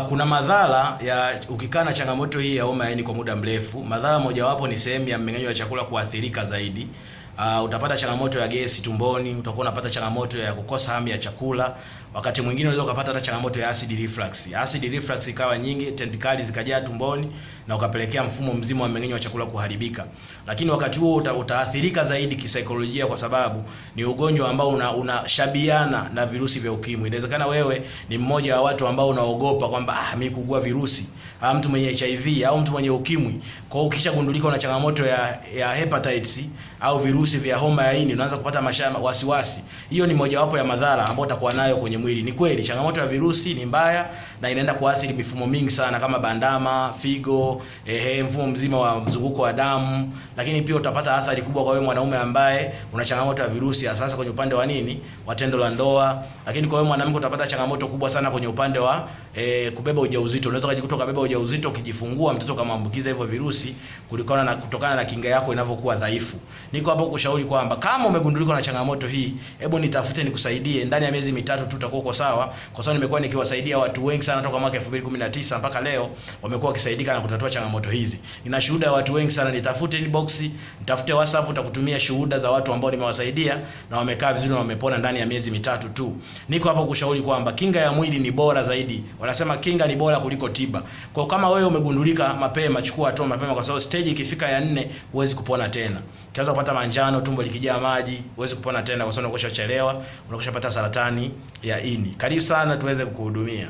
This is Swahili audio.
Kuna madhara ya ukikaa na changamoto hii ya homa ya ini kwa muda mrefu. Madhara mojawapo ni sehemu ya mmeng'enyo wa chakula kuathirika zaidi. Utapata changamoto ya gesi tumboni, utakuwa unapata changamoto ya kukosa hamu ya chakula. Wakati mwingine unaweza ukapata hata changamoto ya acid reflux. Acid reflux ikawa nyingi, tendikali zikajaa tumboni na ukapelekea mfumo mzima wa mmeng'enyo wa chakula kuharibika. Lakini wakati huo utaathirika zaidi kisaikolojia, kwa sababu ni ugonjwa ambao unashabiana na virusi vya ukimwi. Inawezekana wewe ni mmoja wa watu ambao unaogopa kwamba mimi kuugua virusi, mtu mwenye HIV au mtu mwenye ukimwi. Kwa hiyo ukishagundulika una changamoto ya hepatitis au virusi vya homa ya ini, unaanza kupata mashaka, wasiwasi. Hiyo ni mojawapo ya madhara ambayo utakuwa nayo kwenye mwili. Ni kweli changamoto ya virusi ni mbaya na inaenda kuathiri mifumo mingi sana kama bandama, figo, mfumo mzima wa mzunguko wa damu, lakini pia utapata athari kubwa kwa wewe mwanaume ambaye una changamoto ya virusi, hasa kwenye upande wa nini, wa tendo la ndoa. Lakini kwa wewe mwanamke utapata changamoto kubwa sana kwenye upande wa kubeba ujauzito. Unaweza kujikuta ukabeba ujauzito, ukijifungua mtoto kamaambukiza hivyo virusi kulikona na kutokana na kinga yako inavyokuwa dhaifu. Niko hapo kushauri kwamba kama umegundulika na changamoto hii, hebu nitafute nikusaidie. Ndani ya miezi 3 tu utakuwa uko sawa, kwa sababu nimekuwa nikiwasaidia watu wengi sana toka mwaka 2019 mpaka leo, wamekuwa wakisaidika na kutatua changamoto hizi. Nina shuhuda ya watu wengi sana. Nitafute inbox, nitafute WhatsApp, nitakutumia shuhuda za watu ambao nimewasaidia na wamekaa vizuri na wamepona ndani ya miezi 3 tu. Niko hapo kushauri kwamba kinga ya mwili ni bora zaidi. Wanasema kinga ni bora kuliko tiba. Kwa kama wewe umegundulika mapema, chukua hatua mapema, kwa sababu stage ikifika ya 4 huwezi kupona tena. Ukianza kupata manjano, tumbo likijaa maji, huwezi kupona tena, kwa sababu unakushachelewa, unakushapata saratani ya ini. Karibu sana tuweze kukuhudumia.